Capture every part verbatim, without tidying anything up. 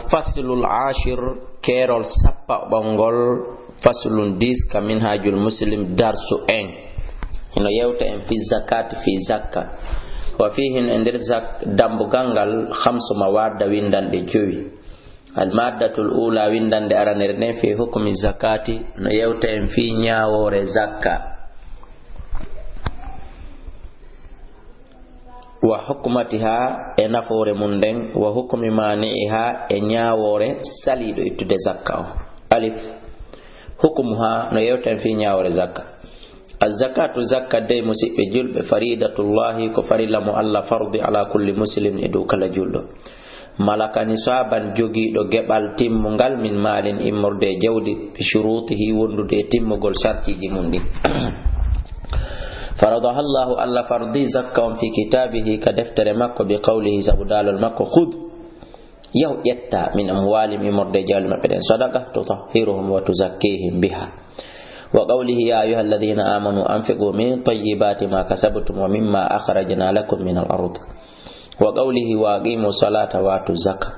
Faslul ashir, keerol sappaɓangol, faslun dix ka Minhajul Muslim, darsu en. Hino yewta en fi zakati, fi zakka. Wa fihi, e nder zak-, dambugal ngal, khamsu mawadda, windanɗe jowi. Al maddatul ula, windande aranere nden, fi hukmi zakati, no yewta en fi ñaawoore zakka. Wa hukmatiha, e nafoore mum nden, wa hukmi mani'iha, e ñaawoore saliiɗo ittude zakka on. Alif, hukmuha, no yewta en fi ñaawoore zakka. Azzakatu, zakka dey, musiɓɓe julɓe, faridatullahi, ko farilla mo Allah fardi ala kulli muslim, e dow kala julɗo. Malaka nisaban, jogiiɗo geɓal timmungal, min maalin, immorde e jawdi, bi shurutihi, wondude e timmugol sartiiji mum ɗin. Faradaha Allahu, Allah fardi zakka on, fi kitabihi, ka deftere makko, bi qawlihi, sabu daalol makko, "Khudh, yahu ƴetta, min amwalihim, immorde e jawle maɓɓe ɗen, sadaqa, tutahhiruhum wa tuzakkihim biha." Wa qawlihi, "Ya ayyuhalladhina amanu anfiqu min tayyibati ma kasabtum wa mimma akhrajna lakum min al-ard." Wa qawlihi, "Wa aqimu salata wa atu zaka."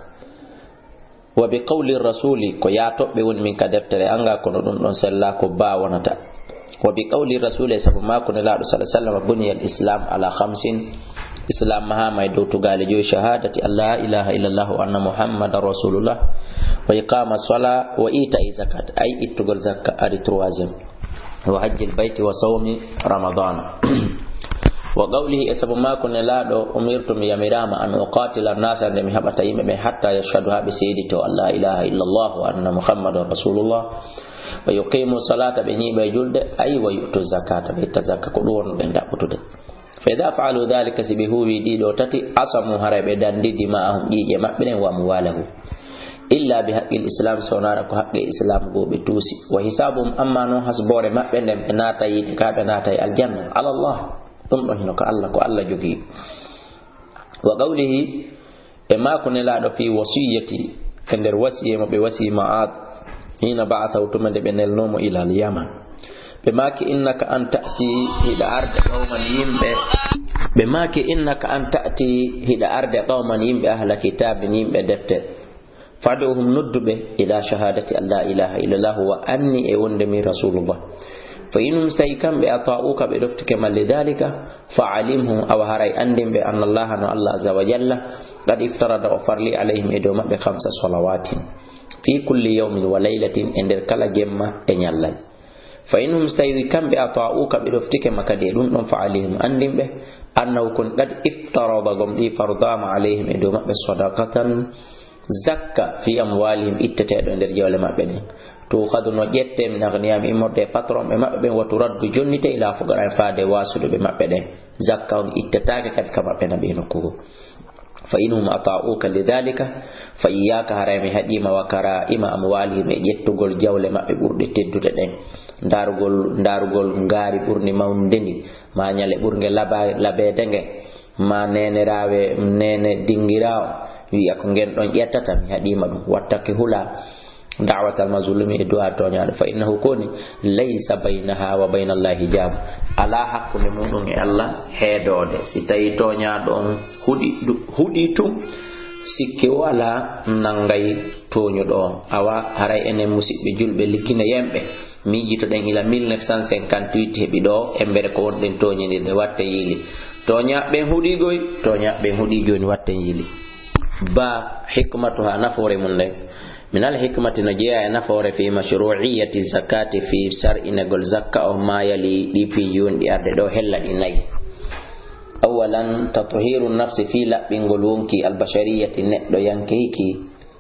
Wa bi qawli rasuli, ko yaatoɓe woni min ka deftere anga, kono ɗum ɗon sella ko ba wonata. Wa bi qawli rasuli, sabu maaku Nelaaɗo sallallahu alaihi wasallam, "Buniyal islam ala khamsin." Islam mahama e dow tugaale joyi: shahadati an la ilaha illallah wa anna muhammadan rasulullah, wa iqama sala, wa ita'i zakat, ay ittugol zakka ari troisième. Wa hajjil bayti wa sawmi ramadana. Wa qawlihi, e sabu maaku Nelaaɗo, "Umirtu", mi yamiraama, "an uqatila nasa", nde mi haɓata yimɓe ɓen, "hatta yashhadu", haa ɓe seedito an la ilaha illallah wa anna muhammadan rasulullah, "wa yuqimu salata", ɓe ñiiɓa e julde, ay, "wa yu'tu zakata", ɓe itta zakka. Ko ɗum wonno ɓen ɗaɓɓutude. "Fa idha fa'alu dhalika", si ɓe huuwi ɗiɗo tati, "asamu", haray ɓe dandi, "dima'ahum", ƴiiƴe maɓɓe ɗen, "wa amwalahum", "illa bi haqqil islam", so wonaa ko haqqe islam goo ɓe tuusi. "Wa hisabuhum", amma non hasboore maɓɓe nden, ɓe naata yiite ka, ɓe naata e aljanna, "ala Allah", ɗum ɗon hino ka Allah, ko Allah jogii. Wa qawlihi, e maaku Nelaaɗo, fi wasiyati, e nder wasiyee mo ɓe wasii Ma'ad, hina ba'athahu, tuma nde ɓe nelnoo mo, ilal Yaman. Ɓe maaki, "Innaka an ta'ti", hiɗa arde qawman, yimɓe. Ɓe maaki, "Innaka an ta'ti", hiɗa arde qawman, yimɓe, ahla kitabin, yimɓe defte. "Fad'uhum", noddu ɓe, "ila shahadati an la ilaha illallah", wa anni e wonde min rasulullah. "Fa in hum", si tawi kamɓe, "ata'uka", ɓe ɗoftike ma, "li dhalika", "fa alimhum", awa haray anndin ɓe, "anna Allaha", no Allah azza wa jalla, "qad iftarada", o farli, "alayhim", e dow maɓɓe, "khamsa salawatin", fi kulli yawmin wa laylatin, e nder kala jemma e ñallal. "Fa in hum", si tawi kamɓe, "ata'uka", ɓe ɗoftike ma kadi e ɗum ɗon, "fa alayhim", anndin ɓe, "annahu", kon, "qad iftarada", gom ɗi fardaama, "alayhim", e dow maɓɓe, "sadaqatan", zakka, "fi amwalihim", itteteeɗo e nder jawle maɓɓe ɗen. "Tu'khadhu", no ƴette, "min aghniyahim", immorde e patron ɓe maɓɓe ɓen, "wa turaddu", jonnite, "ila fuqara'ihim", faade waasuɓe maɓɓe ɓen. Zakka on ittetaake kadi ka maɓɓe na ɓe nokku goo. "Fa in hum ata'uka li dhalika, fa iyyaka", haray mi haɗiima, "wa kara'ima amwalihim", e ƴettugol jawle maɓɓe ɓurɗe teddude ɗen. Ndaarugol, ndaarugol ngaari ɓurndi mawnude ndi, ma ñale ɓurnge laba-, labeede nge, ma neeneraawe, neene dingiraawo, wi'a, "Ko ngen ɗon ƴettata, mi haɗiima ɗum." Wattake hula da'watal mazlumi, e du'a tooñaaɗo. "Fa innahu", ko woni, "laysa baynaha wa bayna Allahi hijab", alaa hakkunde muɗum e Allah heedoode. Si tawi tooñaaɗo on huɗi, huɗi tun, sikke walaa, nanngay tooñuɗo on. Awa, haray enen musiɓɓe julɓe, liggineyenɓe, miijitoɗen ila mille neuf cent cinquante-huit heɓi ɗo, embere ko wonɗen tooñindirde, watten yiili. Tooñaaɓe ɓen huɗii goy, tooñaaɓe ɓen huɗii jooni, watten yiili. Ba, hikmatuha, nafoore mum nden. Minal hikmati, no jeyaa e nafoore, fi mashru'iyyati zakati, fi sar'inegol zakka o, ma yali, ɗi piiji woni ɗi arde ɗo, hella ɗi nayi. Awalan, tathiru nafsi, fi laɓɓingol wonki, albashariyati, neɗɗo yankeyki,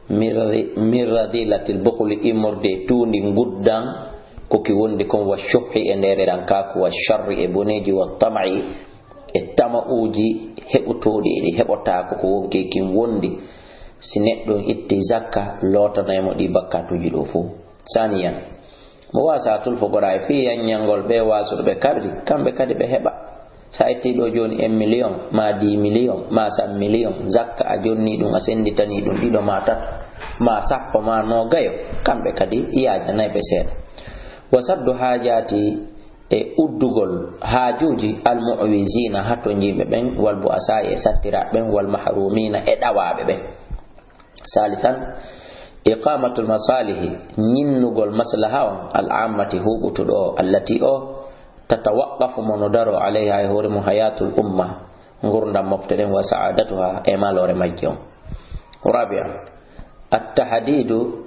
min ra-, min radilatil bukhli, immorde e tuundi nguddan, ko ki wondi kon, wa shuhhi, e ndeererankaaku, wa sharri, e boneeji, wa tama'i, e tama'uuji heɓotooɗi e ɗi heɓotaako, ko wonkii kin wondi. Si neɗɗo on itti zakka, lootanay mo ɗi bakkaatuuji ɗo fow. Saniyan, mo wasa atul fuqara, fii yanñangol ɓe waasuɓe ɓe kardi, kamɓe kadi ɓe heɓa. Sa itti ɗo jooni un million, ma dix million, ma cent million, zakka a jonni ɗum, a sennditani ɗum ɗiɗo ma tato, ma sappo ma noogayo, kamɓe kadi yaajanay ɓe seeɗa. Wa saddu haajaati, e uddugol haajuuji, al mu'wiziina, hatonjiiɓe ɓen, wal bu'asaa'i, e sattiraaɓe ɓen, wal mahrumiina, e ɗawaaɓe ɓen. Salisan, iqamatul masalihi, ñinnugol maslaha on, al ammati, huɓutuɗo o, allati o, tatawaqqafu, mo no daro, alayha, e hoore mum, hayatul umma, ngurdam mofte ɗen, wa sa'adatuha, e maloore majje on. Rabi'an, at tahdidu,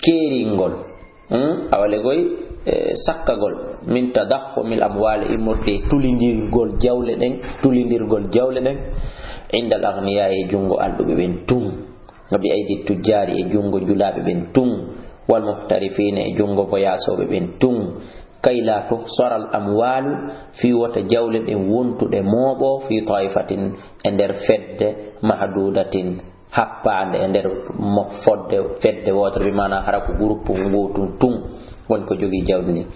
keeringol, hmm? Awale goy, e, sakkagol, min tadakhumil amwali, immorde e tulindirgol jawle ɗen, tulindirgol jawle ɗen, indal aghniya, e junngo alɗuɓe ɓen tun. Wa bi aydi tujjari, e junngo julaaɓe ɓen tun. Wal muhtarifina, e junngo voyasooɓe ɓen tun. Kay la tuhsara al amwalu, fii wota jawle ɗen wontuɗe mooɓo, fii taifatin, e nder fedde, mahdudatin, happaande, e nder mo fodde, fedde wootere, bi maana hara ko groupe ngootum tun woni ko jogii jawdi ndin.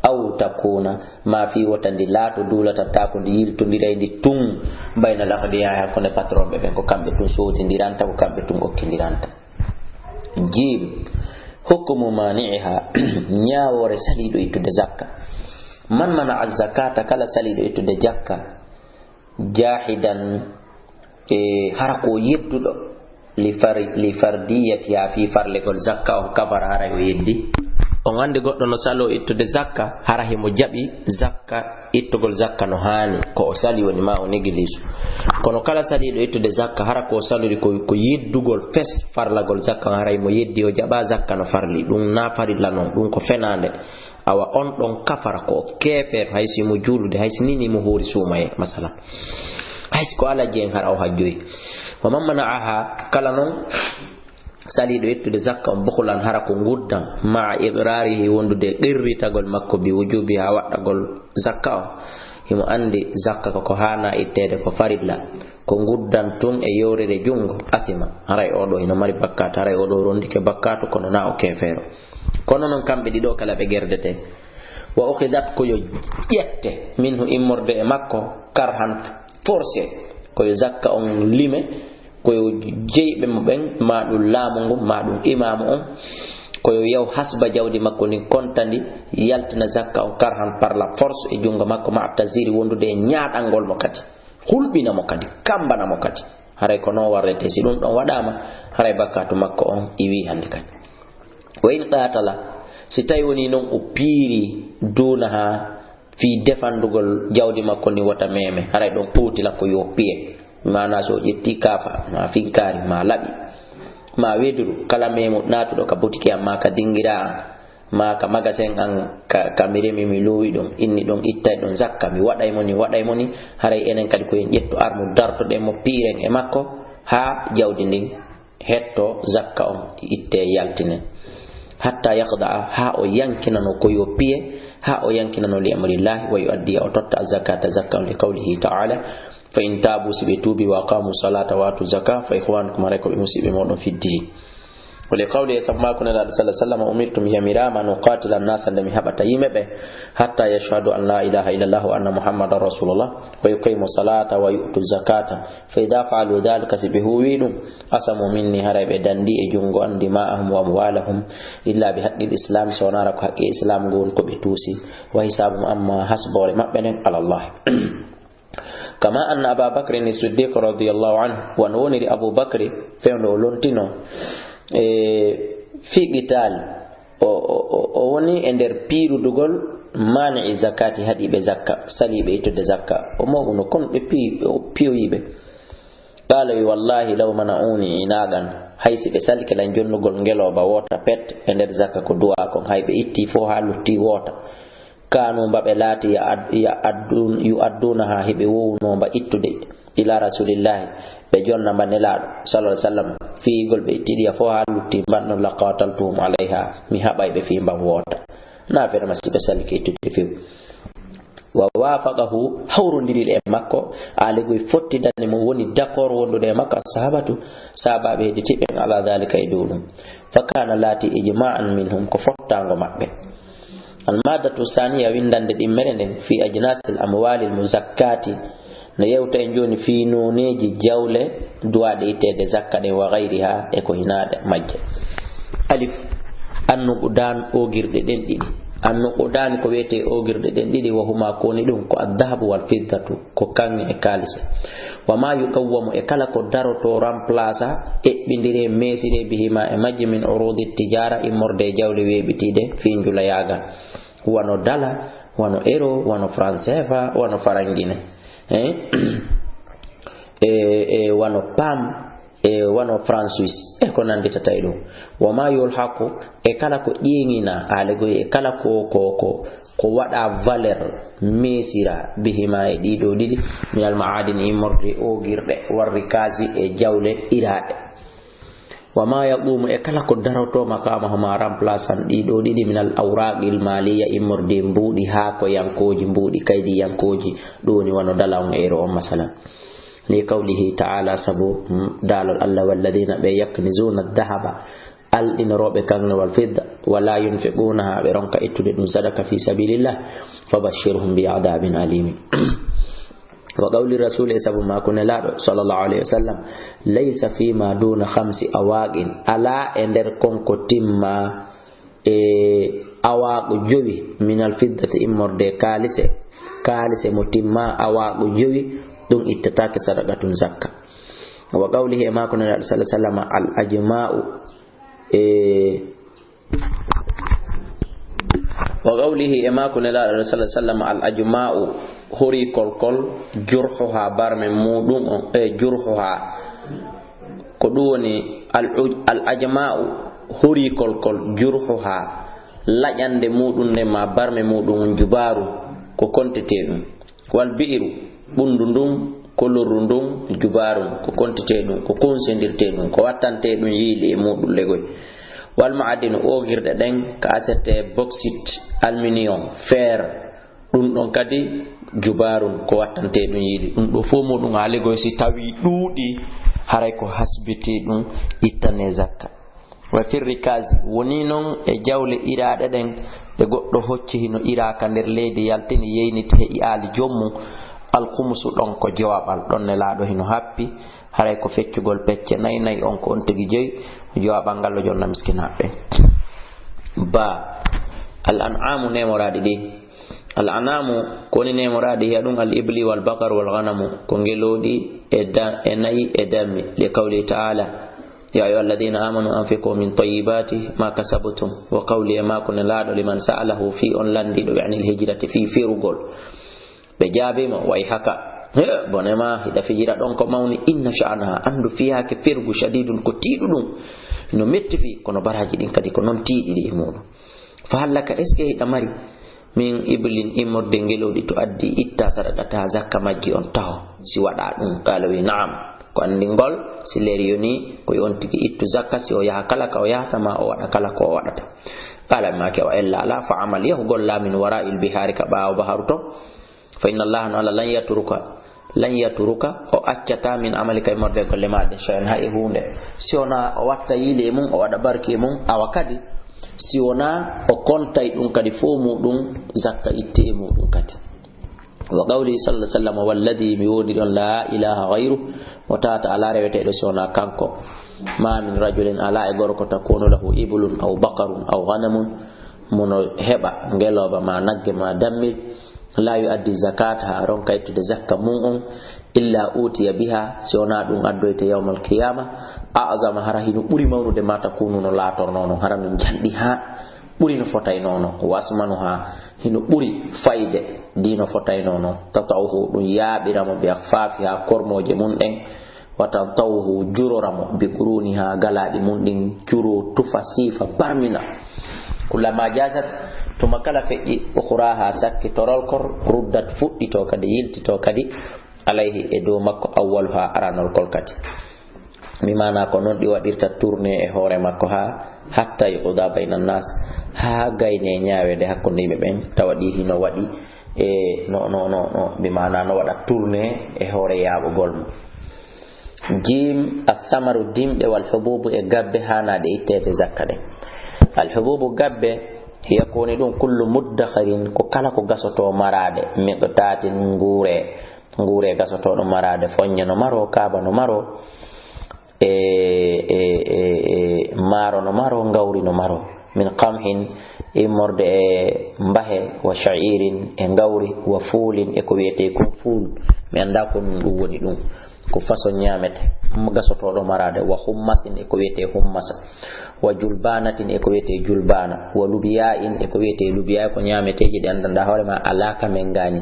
Aw takuna, ma fii wota ndi laato duulata ta ko ndi yiltondiray ndi tun, baynal aghniya, hakkunde patron ɓe ɓen, ko kamɓe tun soodindiranta, ko kamɓe tun okkindiranta. Jim, hukmu mani'iha, ñaawoore saliiɗo ittude zakka. Man mana'a zakata, kala saliiɗo ittude jakka, jahidan, e, hara ko yedduɗo, li far-, li fardiyatiha, fii farlegol zakka on, kafara, haray o yeddi. On anndi goɗɗo no saloo ittude zakka, hara himo jaɓi zakka, ittugol zakka no haani, ko o sali woni ma o néglige. Kono kala saliiɗo ittude zakka, hara ko o salori ko, ko yeddugol fes farlagol zakka on, haray mo yeddi o jaɓa zakka no farli. Ɗum na farilla non, ɗum ko fenaande. Awa on ɗon kafara ko o keefeero, hay si mo juulude, hay si nini mo hoori suumaye, masalan. Hay si ko Alhaji en hara o hajjoyi. Wa man mana'aha, kala non saliiɗo ittude zakka on, bukhlan, hara ko nguddan, ma'a iqrarihi, wondude e qirritagol makko, bi wujubiha, waɗɗagol zakka on. Himo anndi zakka ko ko haana itteede, ko farilla. Ko nguddan tun e yewrere junngo, asima. Haray oo ɗoo hino mari bakkaatu, haray oo ɗoo rondike bakkaatu, kono na o keefeero. Kono non kamɓe ɗiɗo kala ɓe gerdete. Wa ukhidat, ko yo ƴette, minhu, immorde e makko, karhan, forcé, ko yo zakka on lime, ko yo jeyɓe mo ɓen, ma ɗum laamu ngun, ma ɗum imaamu on, ko yo yaw hasba jawdi makko ndin, konta ndi, yaltina zakka on karhan, par la force, e junngo makko, ma taziri, wondude e ñaaɗangol mo kadi, hulɓina mo kadi, kammbana mo kadi. Haray ko non warrete, si ɗum ɗon waɗaama, haray bakkaatu makko on iwii hannde kadi. Wa in qatala, si tawi woni non o piiri duunaha fii defandugol jawdi makko ndin, wota meeme, haray ɗon pooti la ko yo piye. Maana so o ƴetti kaafa, ma finkaari, ma laɓi, ma weduru, kala meemu naatuɗo ka butiki am, ma ka dingira am, ma ka magasin am, ka, ka mi remi, mi loowi ɗon, inni ɗon, ittay ɗon zakka, mi waɗay mo ni, waɗay mo ni, haray enen kadi ko en ƴettu armu, dartoɗen mo, piiren e makko, haa jawdi ndin hetto zakka on, itte, yaltine. Hatta yaqda'a, haa o yankinano ko yo piye, haa o yankinano li amrillahi, wa yu'addiya, o totta zakata zakka on, li qawlihi ta'ala, fa in tabu, si ɓe tuubi, wa aqamu salata wa atu zaka, fa ikhwanukum, haray ko ɓe musiɓɓe moɗon fiddi. Wa li qawlihi, sabu maaku Nelaaɗo sallallahu alaihi wasallam, umirtu, mi yamiraama, an uqatila annasa, nde mi haɓata yimɓe ɓe, hatta yashhadu an la ilaha illallah wa anna muhammadan rasulullah, wa yuqimu salata wa yu'tu zakata, fa idha fa'alu dhalika, si ɓe huuwi ɗum, asamu minni, haray ɓe dandi e junngo an, dima'ahum wa amwalahum, illa bi haqqil islam, so wonaa ko haqqe islam ngon ko ɓe tuusi, wa hisabuhum, amma hasboore maɓɓe nden, ala Allah. Kama anna Aba Bakrin Siddiq radiyallahu anhu, wano woniri Abu Bakri, fewndo o lontino, e, fi qital, o, o, o, o woni e nder piirudugol mani'i zakati, haɗiiɓe zakka, saliiɓe ittude zakka. O mawuno, kono ɓe pi-, o piyoyiiɓe. Qala wi, wallahi law mana'uni inaqan, hay si ɓe salike lan jonnugol ngelooba woota pet e nder zakka ko du'a kon, hay ɓe itti fof haa lutti woota. Kanu, mba ɓe laati, ya ad-, ya addun-, yu adduna, haa hiɓe wowno mba ittude, ila rasulillahi, ɓe jonna mba Nelaaɗo, sallallahu alaihi wasallam, fiyigol ɓe ittiɗi ya fof haa lutti mban non, la qataltuhum alaiha, mi haɓay ɓe fii mban woota. Na fere ma si ɓe salike ittude few. Wa wafaqahu, hawrondiri e makko, aalegoy fottidani mo, woni d'accord wondude e makko, assahabatu, sahabaaɓe hedditiiɓe ɓen, ala dhalika, e dow ɗum. Fa kana, laati, ijma'an minhum, ko fottaango maɓɓe. Almadatu saniya, winndannde ɗimmere nden, fi ajnasil amwalil muzakkati, no yewta en jooni fii nooneeji jawle duwaaɗe itteede zakka ɗen, wa ghayriha, e ko hinaaɗe majje. Alif, annubu dan oogirɗe ɗen ɗiɗi. Annuqudaani ko wiyetee oogirɗe ɗen ɗiɗi, wa huma ko woni ɗum ko addahabu wal fiddatu, ko kaŋŋe e kaalise. Wa ma yuqawwamu e kala ko darotoo remplaça, eɓɓindiree, meesiree, bihima e majji, min urudi tijara, immorde e jawle weeɓitiiɗe, fii njulayaagal. Wano dala, wano euro, wano franc C F A, wano farangine. Eh? E, e wano pam, e wano franc suisse, e ko nannditata e ɗum. Wa ma yulhaqu, e kala ko ƴeeŋinaa, aale goy, e kala ko, ko, ko, ko waɗa valeur, meesira, bihima e ɗiɗo ɗiɗi, minal ma'adini, immorde oogirɗe, warrikazi e jawle iraaɗe. Wa ma yaqumu, e kala ko darotoo maqamahuma, remplaçant ɗiɗo ɗiɗi, minal awraqil maliya, immorde mbuuɗi haakoyankooji, mbuuɗi kaydiyankooji, ɗum woni wano dala on, euro on, masalan. Li qawlihi ta'ala, sabu, mm, daalol Allah, walladina, ɓe, yaknizuna dahaba, alɗinorooɓe kaŋŋe, wal fidda, wala yunfiqunaha, ɓe ronka ittude ɗum sadaka fi sabilillah, fabashshirhum bi adabin alimin. Wa qawli rasul, e sabu maaku Nelaaɗo, sallallahu alayhi wa sallam, laysa fima duna khamsi awaqin, alaa e nder kon ko timma e awaqu jowi, minal fiddati, immorde kaalise, kaalise mo timma awaqu jowi, ɗum ittataake sadaqatun, zakka. Wa qawlihi, e maaku Nelaaɗo, sallallahu alayhi wa sallam, al ajma'u, e, wa qawlihi, e maaku Nelaaɗo, sallallahu alayhi wa sallam, al ajma'u, horiikol kol, jurhuha, barme muuɗum on, e, jurhuha, ko ɗum woni al uj-, al ajma'u, horiikol kol, jurhuha, laƴannde muuɗum nden, ma barme muuɗum on, jubaarun, ko kontetee ɗum. Wal bi'ru, ɓunndu ndun, kolorru ndun, jubaarun, ko kontetee ɗum, ko kunsindirtee ɗum, ko wattantee ɗum yiili e muuɗum legoy. Wal ma'adinu, oogirɗe ɗen, ka asete, bauxite, aluminium, fer, ɗum ɗon kadi jubaarun, ko wattantee ɗum yiili. Ɗum ɗo fof muuɗum, aale goy, si tawii ɗuuɗii, haray ko hasbitii ɗum, ittanee zakka. Wa fir rikazi, wonii non e jawle iraaɗe ɗen, ɗe goɗɗo hocci hino iraa ka nder leydi, yaltini, yeyniti, heƴi aali joom mum, alkhumusu, ɗon ko jowaɓal, ɗon Nelaaɗo hino happi, haray ko feccugol pecce nay nay, on ko on tigi joyi, jowaɓal ngal o jonna miskinaaɓe ɓen. Ba, al an'amu, neemoraaɗi ɗi. Al an'amu, ko woni neemoraaɗi, hiya ɗum al ibli wal bakar wal ghanamu, ko ngelooɗi e da-, e na'i e dammi, li qawli ta'ala, ya ayyuha alladhina amanu anfiqu min tayyibati ma kasabtum, wa qawli, e maaku Nelaaɗo, liman sa'alahu, fii on lanndiiɗo ɓe, anil hijrati, fii ferugol. Ɓe jaabii mo, way haka. He, bone ma, hiɗa fijira ɗon ko mawni, inna sha'naha, anndu fiyaake fergu, shadidun, ko tiiɗuɗum. No metti fii, kono baraaji ɗin kadi ko non tiiɗiri e muuɗum. Fa hal laka, est-ce que hiɗa mari, min iblin, immorde ngelooɗi, to addi, itta, sadaqata, zakka majji on taho, si waɗa ɗum? Qala, wi, na'am. Ko anndingol, si leeri yoni, ko yo on tigi ittu zakka, si o yaha kala ka o yahata, ma o waɗa kala ko o waɗata. Qala, ɓe maaki, wa illa, ala, fa amal, yahu golla, min wara'il bihari, ka ɓaawo baharu to. Fa inna Allaha, no Allah, lan yatruka, lan yatruka, o accataa, min amalika, immorde golle maa ɗen, shay'an, hay e huunde. Si wonaa o watta yiili e mum, o waɗa barki e mum, awa kadi, si wonaa o kontay ɗum kadi fof muuɗum, zakka itti e muuɗum kadi. Wa qawli, sallallahu alayhi wa sallam, walladhi, mi wondi ɗon, la ilaha ghayru, mo tawata alaa reweteeɗo si wonaa kanko. Ma min rajulin, alaa e gorko, takunu lahu iblun aw baqarun aw ghanamun, mo no heɓa ngelooba ma nagge ma dammi, la yu'addi zakataha, ronka ittude zakka mum on, illa utiya biha, si wonaa ɗum addoyte yawmal qiyama, a'zama, hara hino ɓuri mawnude, ma takunu, no laatornoo non, hara no njanɗi haa ɓuri no fotaynoo non, wa asmanuha, hino ɓuri fayde dii no fotaynoo non, tata'uhu, ɗum yaaɓira mo, bi akfafiha, kormooje mum ɗen, wa tantawuhu, jurora mo, bi quruniha, galaaɗi mum ɗin, juro, tufa, siifa, barmina. Kullama jazat, tuma kala feƴƴi, ukhraha, sakkitorol kor, ruddat, fuɗɗito kadi, yiltito kadi, alayhi, e dow makko, awwaluha, aranol kol kadi. Mi maana ko non ɗi waɗirta tourné e hoore makko haa, hatta yuqda bayna nas, haa gayne ñaaweede hakkunde yimɓe ɓen, tawa ɗi hino waɗi e no, no, no, no, mi maana no waɗa tourné e hoore yaaɓugol mo. Jim, athamaru, dimɗe, wal hububu, e gabbe, haanaaɗe itteede zakka ɗen. Al hububu, gabbe, hiya, ko woni ɗum, kullu muddakharin, ko kala ko gasotoo maraade, miqtatin, nguure, nguure gasotooɗo maraade, foññe no maroo, kaaba no maroo, e, e, e, e Maaro no maro, ngawri no maro. Min qamhin, immorde e mbahe, wa sha'irin, e ngawri, wa fuulin, e ko wiyetee kon fuul. Mi anndaa ko ɗum woni ɗum. Ko façon ñaamete, gasotooɗo maraade, wa hummasin, e ko wiyetee hummasa, wa julbanatin, e ko wiyetee julbana, wa lubiya'in, e ko wiyetee lubiya, ko ñaameteeji ɗi anndanɗaa hoore ma alaa ka men ngaañi,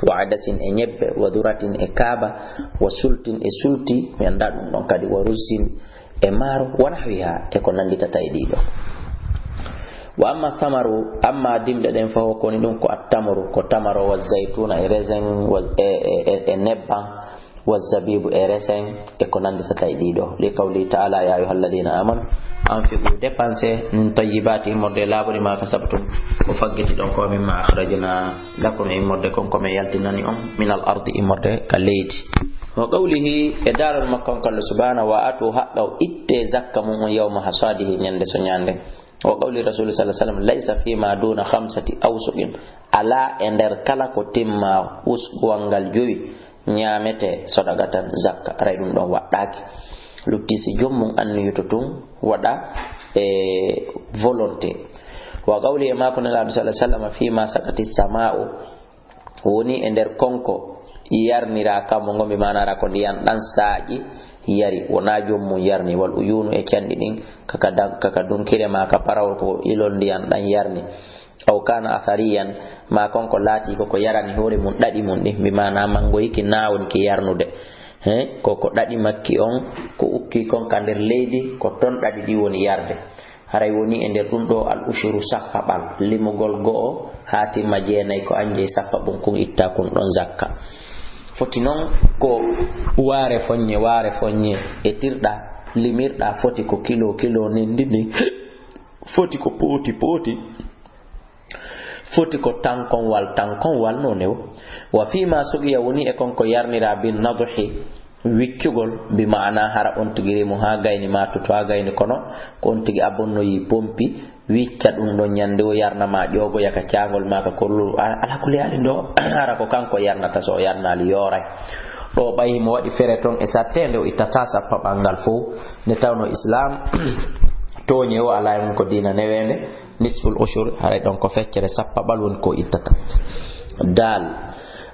wa adasin, e ñebbe, wa duratin, e kaaba, wa sultin, e sulti, mi anndaa ɗum ɗon kadi, wa ruzin, e maaro, wa nahwiha, e ko nannditata e ɗiɗo. Wa amma thamaru, amma dimɗe ɗen, fa huwa, ko woni ɗum, ko attamru, ko tamaro, wa zaytuna, e raisin, wa, e, e, e, e nebbam, wa zabibu, e raisin, e ko nannditata e ɗiɗo. Li qawlihi ta'ala, ya ayyuhalladhina amanu, anfiqu, dépensez, min tayyibati, immorde e laaɓuɗi, ma kasabtum, ko faggiti ɗon, ko mimma akhrajna lakum, immorde kon ko men yaltinani on, minal ardi, immorde ka leydi. Wa qawlihi, e daarol makko on kallo subhanahu, wa atu haqqahu, itte zakka mun on, yawma hasadihi, ñande soñande. Wa qawli rasul sallallahu alaihi wasallam, laysa fima duna khamsati awsuqin, alaa e nder kala ko timma wusquwal ngal jowi ñaamete sadaqatan, zakka, haray ɗum ɗon waɗɗaaki. Lutti si joom mum anniyoto tun waɗa e volonté. Wa qawli, e maako Nelaaɗo sallallahu alaihi wasallam, fima saqati sama'u, woni e nder konko yarnira kammu ngon, bi maana hara ko ndiyan ɗan saaƴi yari, wonaa joom mum yarni, wal uyunu, e canɗi ɗin, kaka dan-, kaka dunkire ma ka parawol ko ilol ndiyan ɗan yarni. Aw kana athariyan, ma konko laati ko ko yarani hoore mum ɗaɗi mum ɗin, bi maana mangoyiki naawonki yarnude. He, ko ko ɗaɗi makki on, ko ukki kon ka nder leydi, ko ton ɗaɗi ɗi woni yarde. Haray woni e nder ɗum ɗo al ushuru, sappaɓal, limugol go'o haa timma jeenay, ko an jeyi sappaɓun kun, itta kun ɗon zakka. Foti non ko waare fonnye, waare fonnye, etirɗa, limirɗa, foti ko kilo, kilo nindi ni, foti ko pooti, pooti. Foti ko tankonwal, tankonwal no newo. Wa fima suqiya, woni e kon ko yarnira, bin nadhi, wiccugol, bi maana hara on tigi remu haa gayni ma tutu haa gayni, kono ko on tigi abonnoyi pompi, wicca ɗum ɗon ñande o yarna ma ƴoogoya ka caangol ma ka korlol, a-, ala kulli haalin ɗo, hara ko kanko yarnata, so o yarnaali yooray. Ɗo ɓay himo waɗi fere ton e sattende, o ittata sappaɓal ngal fow, nde tawno Islam tooñe o ala e mum ko diina neweende, nisful ushur, haray ɗon ko feccere sappaɓal woni ko ittata. Dal,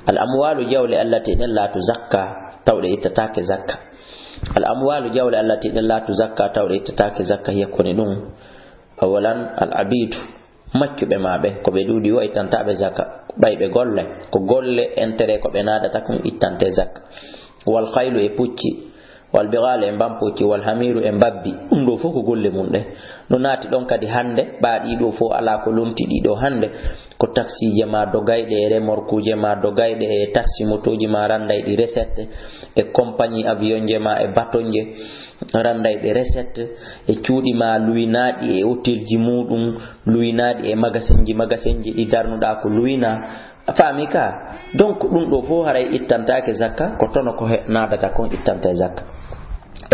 al amwalu, jawle, allati, ɗen, la tuzakka, tawɗe ittataake zakka. Al amwalu, jawle, allati, ɗen, la tuzakka, tawɗe ittataake zakka, hiya, ko woni ɗum? Awalan, al abidu, maccuɓe ma ɓen, ko ɓe ɗuuɗi o ittantaaɓe zakka, ɓay ɓe golle, ko golle, intérêt ko ɓe naadata kon ittante zakka. Wal khaylu, e pucci, wal bigalu, e mbampucci, wal hamiru, e mbabbi, ɗum ɗo fof ko golle mum ɗe. No naati ɗon kadi hannde, ɓaa ɗii ɗo fof alaa ko lonti ɗii ɗo hannde, ko taksiije ma dogayɗe, e remorkuuje ma dogayɗe, e taksi motooji ma ranndayɗi recette, e compagnie avionje ma e batonje ranndayɗe recette, e cuuɗi ma luwinaaɗi e hotelji muuɗum, luwinaaɗi e magasinji, magasinji ɗi darnuɗaa ko luwinaa. A faami ka? Donc, ɗum ɗo fof haray ittantaake zakka, ko tono ko he-, naadata kon ittante zakka.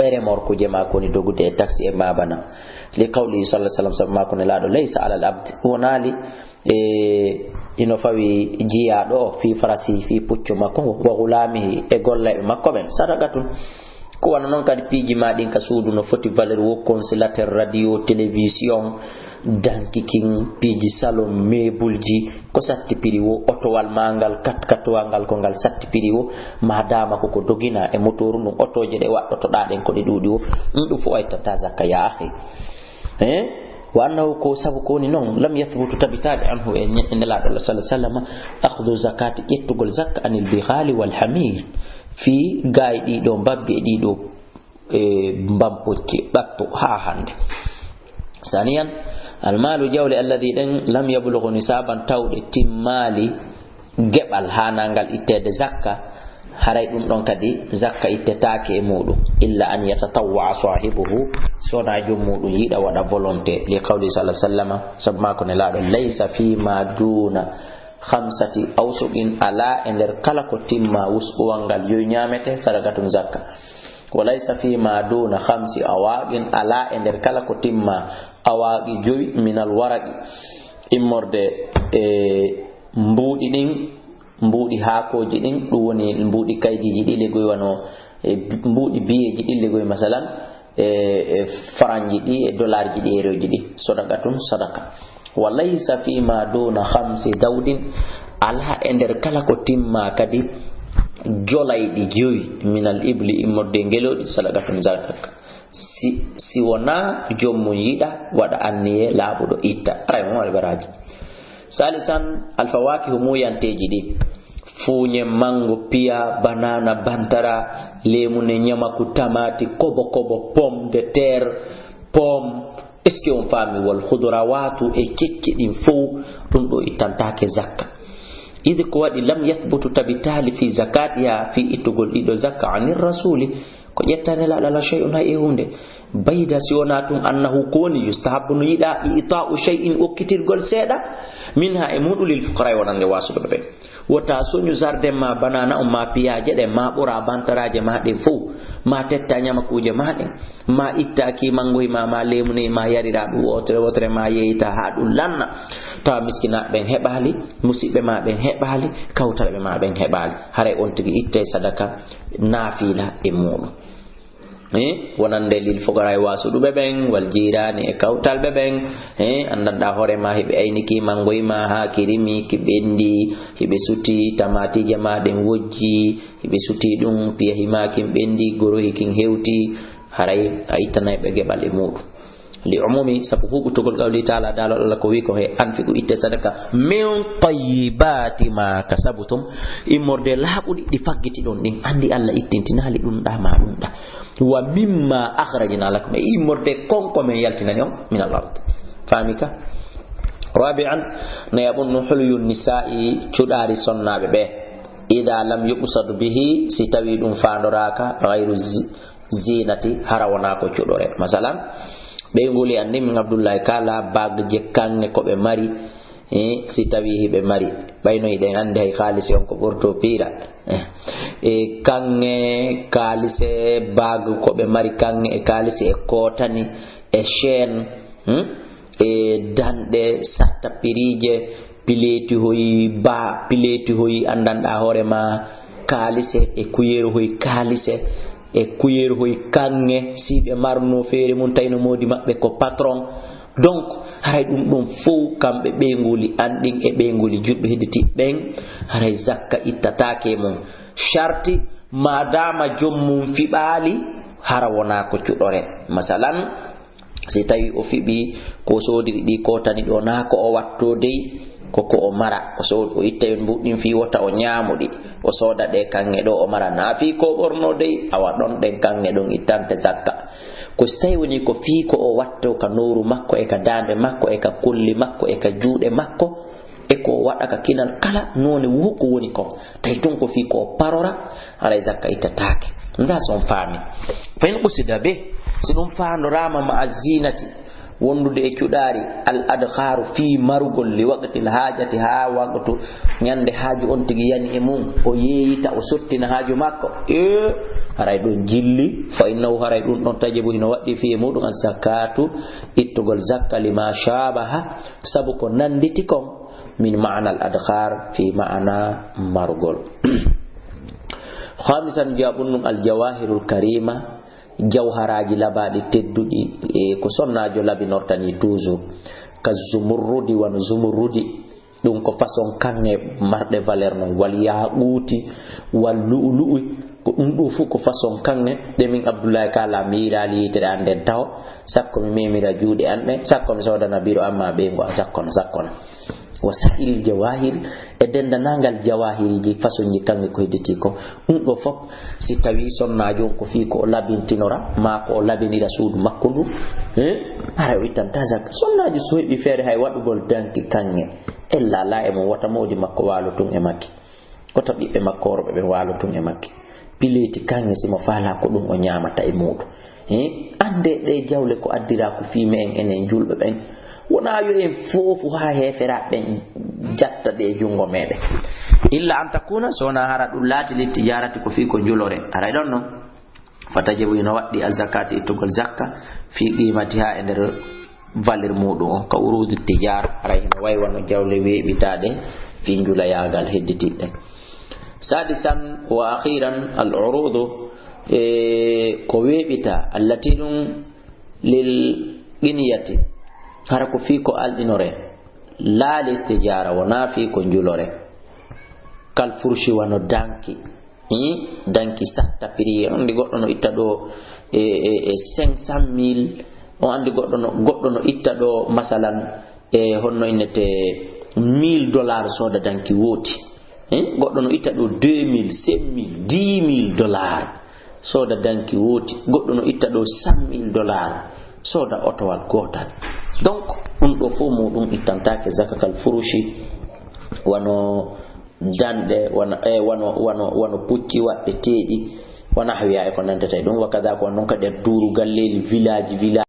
E remorkuuje ma ko woni dogude e taxi e mabana. Li qawlihi sallallahu alaihi wasallam, sabu maako Nelaaɗo, "Laysa alal abdi", wonaali, e, ino fawi jiyaaɗo o, fi farasi, fi puccu makko, wa gulamihi, e gollayɓe makko ɓen, sadaqatun. Ko wano non kadi piiji ma ɗin ka suudu no foti valeur wo, congélateur, radio, télévision, danki kin, piiji salon, meuble ji, ko satti piri wo, otowal ma ngal, kat-, katowal ngal ko ngal satti piri wo, ma dama ko ko dogina e motooru ndun, otooje ɗe waɗɗotoɗaa ɗen ko ɗe ɗuuɗi wo, ɗum ɗum fof a ittanta zakka, ya akhi. Eh? Wa annahu, ko sabu ko woni non, lam yathbutu, tabitaade, anhu, e ñe-, e Nelaaɗo Allah sallallahu alaihi wasallam, akhdhu zakati, ƴettugol zakka, anil bighali wal hamir, fii gaay ɗii ɗo mbabbi e ɗii ɗo, e, mbampucci, ɓattu haa hannde. Saniyan, almalu, jawle, alladhi, ɗen, lam yablughu nisaban, tawɗe timmaali geɓal haanangal itteede zakka, haray ɗum ɗon kadi zakka ittetaake e muuɗum, illa an yatatawwa sahibuhu, so wonaa joom muuɗum yiɗa waɗa volonté, li qawli sallallahu alaihi wasallam, sabu maako Nelaaɗo, "Laysa fima duna khamsati awsuqin", alaa e nder kala ko timma wusquwal ngal yoy ñaamete, sadaqatun, zakka. "Wa laysa fima duna khamsi awaqin", alaa e nder kala ko timma awaqi joy, minal waraqi, immorde e mbuuɗi ɗin, mbuuɗi haakooji ɗin, ɗum woni mbuuɗi kaydiiji ɗi legoy, wano, e, mbuuɗi biyeeji ɗi legoy, masalan, e, e faranji ɗi, e dolarji ɗi, e euroji ɗi. Sadaqatun, sadaqa. Wa laysa fima duna khamsi dawdin, alaa e nder kala ko timma kadi jolayɗi jowi, minal ibli, immorde e ngelooɗi, sadaqatun, sadaqa. Si, si wonaa joom mum yiɗa, waɗa anniye laaɓuɗo itta. Aray mo waɗa baraji. Salisan, alfawakihu, muuyanteeji ɗi. Fuuñe, mango, piya, banana, bantara, lemune, ñamaku, tamati, kobo kobo, pomme de terre, pomme. Est-ce que on faami? Wal khudrawatu, e kecce ɗin fow, ɗum ɗo ittantaake zakka. Idi ko waɗi, lam yathbutu, tabitaali, fi zakatiha, fi ittugol ɗiɗo zakka, anir rasuli, ko ƴetta Nelaaɗo Alla shay'un, hay e huunde. Bayda, si wonaa tun, annahu, ko woni, yustahabbu, no yiɗa, i'ta'u shay'in, okkitirgol seeɗa, minha, e muɗum, lil fuqara, wonande waasuɓe ɓe. Wota soñu jardin ma, banana on ma, piyaje ɗen ma, ɓora bantaraaje ma ɗen fow, ma tetta ñamakuuje ma ɗen, ma itta ki mangoy ma, ma lemuney ma, yarira ɗum wotere wotere, ma yeeyita haa ɗum lanna, tawa miskinaaɓe ɓen heɓaali, musiɓɓe ma ɓen heɓaali, kawtalɓe ma ɓen heɓaali. Haray on tigi ittay sadaka naafila e muɗum. Eh, wonande lil fuqara e waasuɗuɓe ɓen, wal jirani e kawtalɓe ɓen. Eh, anndanɗa hoore ma hiɓe ayniki mangoy ma haa ki rimi, ki ɓendi, hiɓe suti, tamatiije ma ɗen wojji, hiɓe suti ɗum, piya hima kin ɓendi, gorohi kin hewti, haray a ittanay ɓe geɓal e muɗum. Li umumi, sabu huɓutugol qawli taala, daalo Allah ko wi ko he, anfiqu, itte sadaka, min tayyibati ma kasabtum, immorde laaɓuɗi ɗi faggiti ɗon ɗin, andi Allah ittintinaali ɗum ɗa ma ɗum ɗa. Wa mimma akhrajna lakum, e immorde kon ko men yaltinani on, min al ard. Faami ka? Rabi'an, no yaɓun no hulyu nisa'i, cuɗaari sonnaaɓe ɓe. Ida lam yuqsad bihi, si tawi ɗum faandoraaka, ghayru zi-, zinati, hara wonaa ko cuɗore. Masalan, ɓeynguuli an ni min Abdullahi kala bagje kanŋe ko ɓe mari, eh, si tawi hiɓe mari, ɓayno hiɗen andi hay kaalisi on ko ɓurto piira. Eh, e kanŋe, kaalise, bag ko ɓe mari kanŋe, e kaalisi e kootani, e chaîne, hmm? E danɗe, satta piriije, pileeti hoy ba, pileeti hoy anndanɗa hoore ma, kaalise, e kuyeeru hoy kaalise, e kuyeeru hoy kanŋe, si ɓe marno feere mum, tawno moodi maɓɓe ko patron. Donc, haray ɗum ɗon fow, kamɓe ɓeynguuli an ɗin e ɓeynguuli julɓe hedditi ɓen, haray zakka ittataake e mum. Sharti, maadaama joom mum fiɓaali, hara wonaa ko cuɗore. Masalan, si tawi o fiɓi ko soodiri ɗi kootani ɗo, naa ko o watto dey, ko ko o mara. O sood-, o itta yon mbuɗɗin fii wota o ñaamu ɗi. O sooda ɗe kanŋe ɗo o mara, naa fii ko o ɓorno dey. Awa ɗon ɗen kanŋe ɗon ittante zakka. Ko si tawi woni ko fii ko o watto ka nowru makko, e ka daande makko, e ka kolli makko, e ka juuɗe makko, e ko o waɗa ka kinal kala noone wo ko woni kon. Tawi tun ko fii ko o parora, haray zakka ittataake. Nda si on faami. Fa in qusida be, si ɗum faandoraama ma azzinati, wondude e cuɗaari, al adkharu, fii marugol, li waqtil haajati, haa waqtu ñande haaju on tigi yani e mum, o yeeyita, o sottina haaju makko. E, haray ɗum jilli, fa innahu, haray ɗum ɗon tajibu, hino waɗɗi fii e muɗum, an zakatu, ittugol zakka, lima shabaha, sabu ko nanditi kon, min ma'ana al adkhar, fi ma'ana marugol. Khamisan, jaɓun ɗum al jawahirul karima, jawharaji labaɗi tedduɗi, e ko sonnaajo labinortani toujours, ka zumurrudi, wano zumurrudi, ɗum ko façon kanŋe marɗe valeur non, wal yaquti, wal lu'lu'i, ko ɗum ɗo fof ko façon kanŋe ɗe min Abdullahi kala mi yiɗaali yitere an nden taho, sakko mi memira juuɗe an ɗen, sakko mi soodana biro amma ɓeyngu an sakkono, sakkono. Wa sa'il jawahir, e dendanangal jawahiriji, façonji kanŋe ko hedditi ko. Ɗum ɗo fof, si tawi sonnaajo on ko fii ko o labintinora, maa ko o labinira suudu makko ndu, eh, haray o ittanta zakka. Sonnaajo so heɓi feere hay waɗugol danki kanŋe, ella alaa e mum, wota moodi makko waalo tun e makki. Wota ɓiɓɓe makko worɓe ɓen waalo tun e makki. Pileeti kanŋe si mo faalaa ko ɗum o ñaamata e muuɗum. Eh, annde ɗe jawle ko addiraa ko fii me'en enen julɓe ɓen. Wonaa yo en foofu haa heeferaaɓe ɓen jatta ɗe e junngo meɗen. Illa an takuna, so wonaa hara ɗum laati li tijarati ko fii ko njulore. Haray ɗon non. Fa tajibu, hino waɗɗi, az-zakatu, ittugol zakka, fi qimatiha, e nder valeur muɗum on, ka urudu tijar, haray hino way wano jawle weeɓitaaɗe fi njulayagal hedditiɗɗen. Sadisan wa akhiran, al urudu, E ko weeɓita, allati ɗum lil qiniyati, hara ko fii ko alɗinore, laa lil tijaara, wonaa fii ko njulore. Kal furshi, wano danki. Hmm? Danki satta piri, on anndi goɗɗo no itta ɗo e, e, e cinq cent mille, on anndi goɗɗo no, goɗɗo no itta ɗo, masalan, e honno innete, mille dollars sooda danki wooti. Eh, goɗɗo no itta ɗo deux mille, cinq mille, dix mille dollars, sooda danki wooti. Goɗɗo no itta ɗo cent mille dollars, sooda otowal gootal. Donc, ɗum ɗo fof muɗum ittantaake zaka kal furushi, wano danɗe, wano, eh, wano, wano, wano pucci waɗɗe teeɗi, wano hawya e ko nantata e ɗum. Wa kada ko noon kadi e duurugal leydi, village, village.